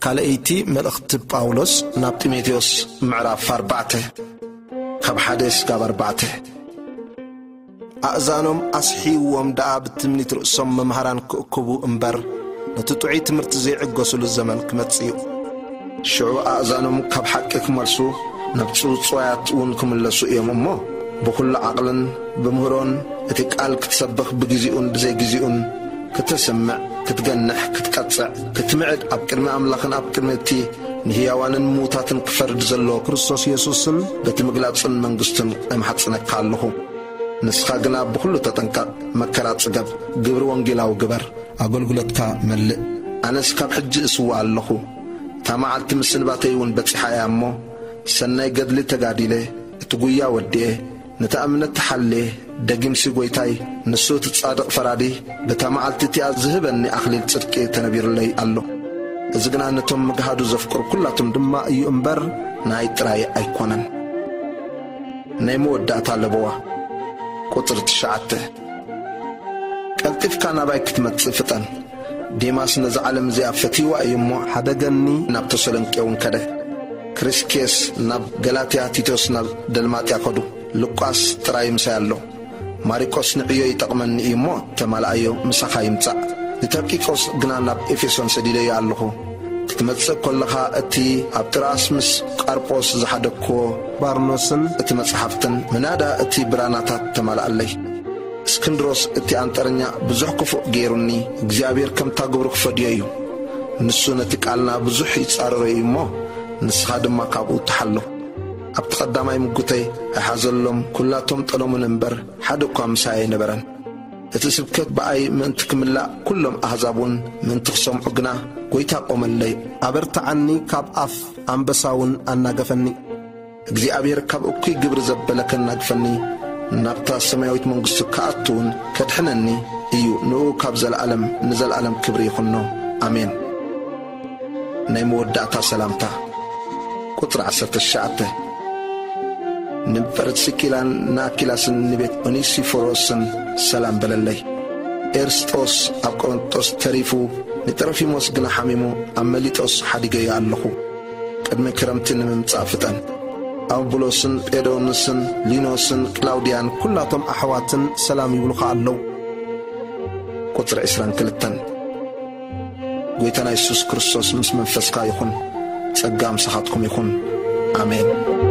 ካልኣይቲ መልእኽቲ ጳውሎስ ናብ ጢሞቴዎስ፣ ምዕራፍ ኣርባዕተ፣ ካብ ሓደ ስጋብ ኣርባዕተ። ኣእዛኖም ኣስሒዎም ደኣ ብትምኒት ርእሶም መምሃራን ክእክቡ እምበር፣ ነቲ ጥዑይ ትምህርቲ ዘይዕገሱሉ ዘመን ክመጽእ እዩ። ሽዑ ኣእዛኖም ካብ ሓቂ ክመልሱ፣ ናብ ጽውጽዋያት እውን ክምለሱ እዮም እሞ፣ ብኹሉ ዓቕልን ብምህሮን እቲ ቃል ክትሰብኽ ብግዜኡን ብዘይግዜኡን፣ ክተስምዕ፣ ክትገንሕ፣ ክትቀጽዕ፣ ክትምዕድ፣ ኣብ ቅድሚ ኣምላኽን ኣብ ቅድሚ እቲ ንህያዋንን ምዉታትን ክፈርድ ዘሎ ክርስቶስ የሱስን በቲ ምግላጽን መንግስቱን እምሓጽነካ ኣለኹ። ንስኻ ግና ብኹሉ ተጠንቀቕ፣ መከራ ጽገብ፣ ግብሪ ወንጌላዊ ግበር፣ ኣገልግሎትካ መልእ። ኣነስ ካብ ሕጂ እስውእ ኣለኹ። እታ መዓልቲ ምስንባተይ እውን በጺሓ እያ እሞ፣ ሰናይ ገድሊ ተጋዲለ፣ እቲ ጉያ ወዲኤ፣ ነታ እምነት ተሓልየ፣ ደጊምሲ ጐይታይ፣ ንሱ እቲ ጻድቕ ፈራዲ፣ በታ መዓልቲ እቲኣ ዝህበኒ ኣኽሊል ጽድቂ ተነቢሩለይ ኣሎ። እዚ ግና ነቶም ምግሃዱ ዘፍቅሩ ኩላቶም ድማ እዩ እምበር፣ ናይ ጥራይ ኣይኮነን። ናይ መወዳእታ ለበዋ። ቁጽሪ ትሽዓተ። ቀልጢፍካ ናባይ ክትመጽእ ፍጠን። ዴማስ ነዛ ዓለም እዚኣ ፈትይዋ እዩ እሞ፣ ሓደገኒ፣ ናብ ተሰሎንቄ እውን ከደ። ክሪስኬስ ናብ ገላትያ፣ ቲቶስ ናብ ደልማጥያ ከዱ። ሉቃስ ጥራይ ምሳይ ኣሎ። ማሪቆስ ንዕዮ ይጠቕመኒ እዩ እሞ፣ ተማልኣዮ፣ ምሳኻ ይምጻእ። ንተኪቆስ ግና ናብ ኤፌሶን ሰዲደዮ ኣለኹ። ክትመጽእ ከለኻ፣ እቲ ኣብ ጥራስ ምስ ቃርጶስ ዝሓደግክዎ ባርኖስን እቲ መጽሓፍትን ምናዳ እቲ ብራናታት ተማልኣለይ። እስክንድሮስ እቲ ኣንጠረኛ ብዙሕ ክፉእ ገይሩኒ፣ እግዚኣብሔር ከምታ ግብሩ ክፈድዮ እዩ። ንሱ ነቲ ቃልና ብዙሕ ይጻረሮ እዩ እሞ፣ ንስኻ ድማ ካብኡ ተሓሎ። ኣብቲ ቀዳማይ ምጉተይ ኣይሓዘሎም፣ ኩላቶም ጠለሙን እምበር፣ ሓደ እኳ ምሳይ ኣይነበረን። እቲ ስብከት ብኣይ ምእንቲ ክምላእ፣ ኩሎም ኣህዛብ እውን ምእንቲ ክሰምዑ ግና፣ ጐይታ ቆመለይ። ኣበርትዓኒ፣ ካብ ኣፍ ኣንበሳ እውን ኣናገፈኒ። እግዚኣብሔር ካብ እኩይ ግብሪ ዘበለ ከናግፈኒ፣ ናብታ ሰማያዊት መንግስቱ ክኣቱ እውን ከድሕነኒ እዩ። ንኡ ካብ ዘለዓለም ንዘለዓለም ክብሪ ይኹኖ። ኣሜን። ናይ መወዳእታ ሰላምታ። ቁጽሪ ዓሰርተ ትሽዓተ። ንፕርስኪላን ንኣኪላስን ንቤት ኦኔሲፎሮስን ሰላም በለለይ። ኤርስጦስ ኣብ ቆሮንጦስ ተሪፉ፣ ንጥሮፊሞስ ግና ሓሚሙ ኣብ መሊጦስ ሓዲገዮ ኣለኹ። ቅድሚ ክረምቲ ንምምጻእ ፍጠን። ኣቡሎስን ጴዶንስን ሊኖስን ቅላውድያን ኩላቶም ኣሕዋትን ሰላም ይብሉኻ ኣለዉ። ቁጽሪ ዕስራን ክልተን። ጐይታና የሱስ ክርስቶስ ምስ መንፈስካ ይኹን። ጸጋ ምሳኻትኩም ይኹን። ኣሜን።